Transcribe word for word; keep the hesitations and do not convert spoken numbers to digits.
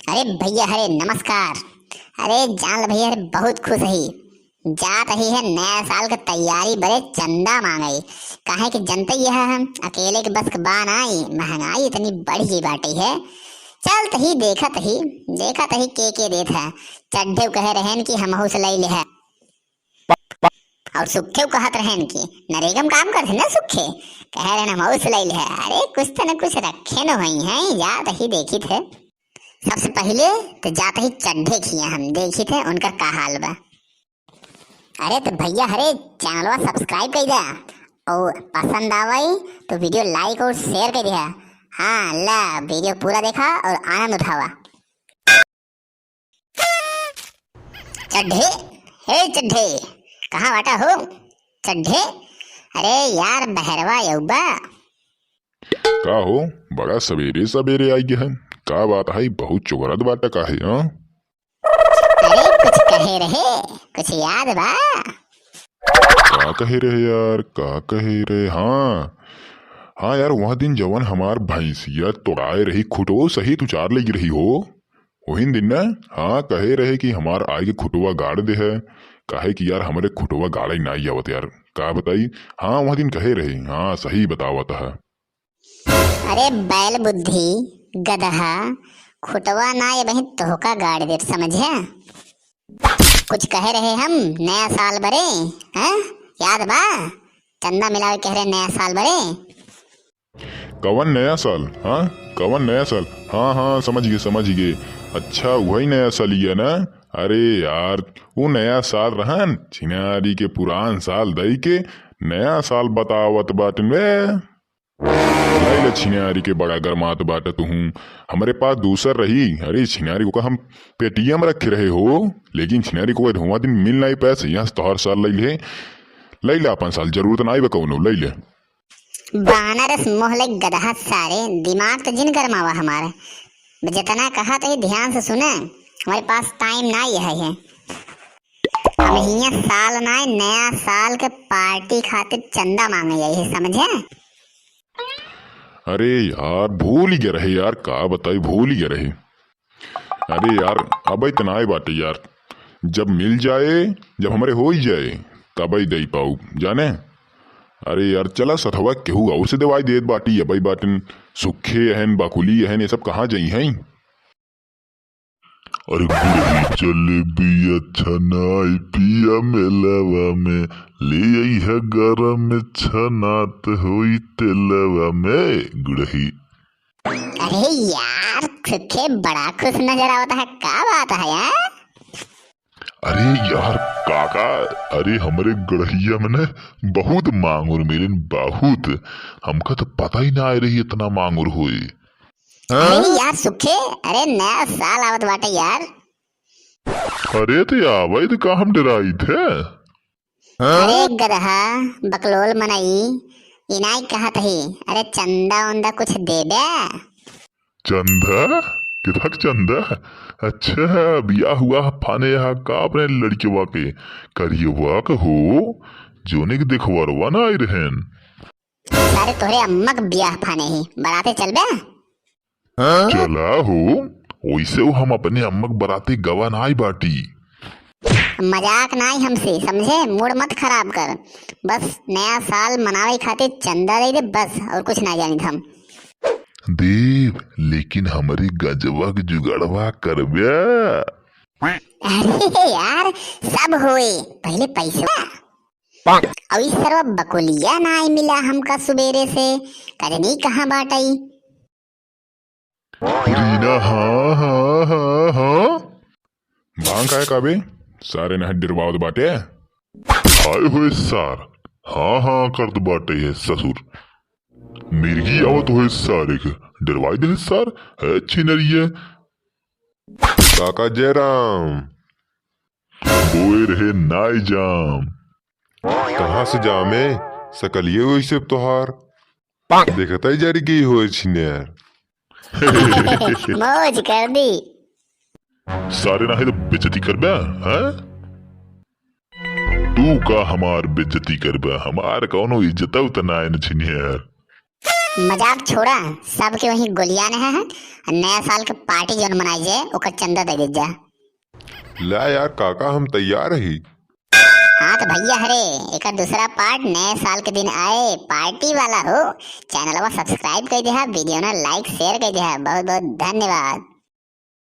अरे भइया, अरे नमस्कार। अरे जान ल भइया, अरे बहुत खुस ही। जात ही है नया साल क तैयारी बरे चंदा माँगइ। काहे कि जनतइ ही है, हम अकेले क बस क बा नाई, महँगाई इतनी बढ़ि गइ बाटइ है। चलत ही देखत ही, देखत ही के के देत है। चड्ढे कहे रहेन कि हमहू से लइ लेहे। अउर सुक्खे कहत रहेन कि नरेगा म काम करत है ना सुक्खे, कहे रहेन हमहू से लइ लेहे। अरे कुछ त न कुछ रखे न होइहैं, जात ही देखित है। सबसे पहिले त जात ही चड्ढे खिया हम देखित है उनकर का हाल बा। अरे त भइया, अरे चैनलवा subscribe कइ द्या अउर पसंद आवइ त video like अउर share कइ द्या। हाँ, ला video पूरा देखा अउर आनंद उठावा। चड्ढे, हे चड्ढे, कहाँ बाटा हो चड्ढे? अरे यार, बहरवा अउबा। का हो, बड़ा सबेरे सबेरे आइ गया है, का बात है, बहुत चोगरत बाटा काहे, हाँ? अरे कुछ कहे रहे, कुछ याद बा? का कहे रहे यार, का कहे रहे? हाँ, हाँ यार, वह दिन जवन हमार भैंसिया तोड़ाए रही, खुटो सहित उचार लइ गइ रही हो। ओहिन दिन न, हाँ, कहे रहे कि हमार आइके खुटवा गाड़ देहे, काहे कि यार हमरे खुटवा गाड़इ नाइ आवत यार, का बताई। हाँ, वह दिन कहे रहे, हाँ, सही बतावत है। अरे बैल बुद्धि, गदहा, खुटवा नाइ अबहिं तोहका गाड़ देब, समझे? कुछ कहे रहे हम नया साल बरे, हैं? याद बा? चंदा मिलावे कहे रहे नया साल बरे। कवन नया साल? हाँ, कवन नया साल? हाँ, हाँ, समझ गए, समझ गए। अच्छा, वही नया साल ही है ना? अरे यार, वो नया साल रहन, छिनारी के पुरान साल दई के नया साल बतावत बाटन बे। लइ ले छिनारी के, बड़ा गरमात बाटा तुहूँ। हमरे पास दूसर रही। अरे छिनारी को का हम पेटिया में रखे रहे हो, लेकिन छिनारी को का धुआं दिन मिल नाई पैसे, यहाँ से तोहर साल लइ ले, लइ ले अपन साल, जरूरत नाई बा कौनो, लइ ले। बानर अस मोह लग गदहा सारे, दिमाग त जिन गरमावा हमार। जितना कहा त ही ध्यान से सुने, हमरे पास time नाई है, है। हम हियाँ साल नाई, नया साल के party खातिर चंदा माँगे आई है, समझे? अरे यार, भूल ही गए रहे यार, का बताई, भूल ही गए रहे। अरे यार, अबइ त नाई बाटे यार, जब मिल जाए, जब हमरे होइ जाए, तबइ दइ पाउब, जाने। अरे यार, चला सथवा केहू अउर से देवाई देत बाटी, अबइ बाटन, सुखे अहन, बकुली अहन, ये सब कहाँ जइहैं? अरे गुड़ही जलेबिया छनाई पिया मेलवा में, ले अइहा गरम छनात होई तेलवा में, गुड़ही। अरे यार, सुखे बड़ा खुस नजर आवत है, का बात है यार? अरे यार काका, अरे हमरे गड़हिया में न बहुत मांगुर मिलिन, बहुत। हमका त पता ही नाहीं रही इतना मांगुर होई। अरे हाँ? यार सुखे, अरे नया साल आवत बाटे यार। अरे त आवइ त का हम डेराइत है? हाँ? अरे गदहा, बकलोल मनई, इनाई कहत ही, अरे चंदा उंदा कुछ देबे? चंदा? किधक चंदा? अच्छा, बियाह हुआ फाने यहाँ का अपने लड़िकवा के, करियवा के हो, जोने के देखवरवा ना आइ रहेन। सारे तोहरे अम्मा के बियाह फाने ही, बराते चलबे? हाँ? चला हो, ओइसे हो हम अपने अम्मा के बराते गवा नाई बाटी। मजाक नाई हमसे, समझे? Mood मत खराब कर। बस नया साल मनावे खातिर चंदा दे दे, बस, और कुछ ना जानित हम। देव, लेकिन हमरे गजवा के जुगाड़वा करबे? अरे यार, सब होए, पहिले पैसा। और इस सरवा बकुलिया नाई मिला हमका सुबेरे से, कजनी कहाँ बाटई? रीना, हाँ, हाँ, हाँ, हाँ। भांग काहे काबे? सारे नहर डिरवावत बाटे। आए होए सार, हाँ, हाँ करत बाटे है ससुर। मिर्गी आवत होए सारे के, डरवाई दे सार, है छिनरिया। काका जयराम। बोए रहे नाई जाम। कहाँ से जामे? सकलिए वही से तोहार। देखता ही जारी गई होए छिनेर। मौज कर दी। सारे नाहीं तो बेइज्जती करबे, हैं? तू का हमार बेइज्जती करबे? हमार कौनो इज्जत उतना है न छिनेर। मजाक छोड़ा, सबके वहीं गोलियान है, नया साल के पार्टी जौन मनाई जाए, ओकर चंदा दे दे जा। ला यार काका, हम तैयार ही। हाँ तो भैया हरे, एकर दूसरा पार्ट नए साल के दिन आए, पार्टी वाला हो। चैनलवा सब्सक्राइब कर दे, वीडियो ना लाइक शेयर कर दे। बहुत बहुत धन्यवाद।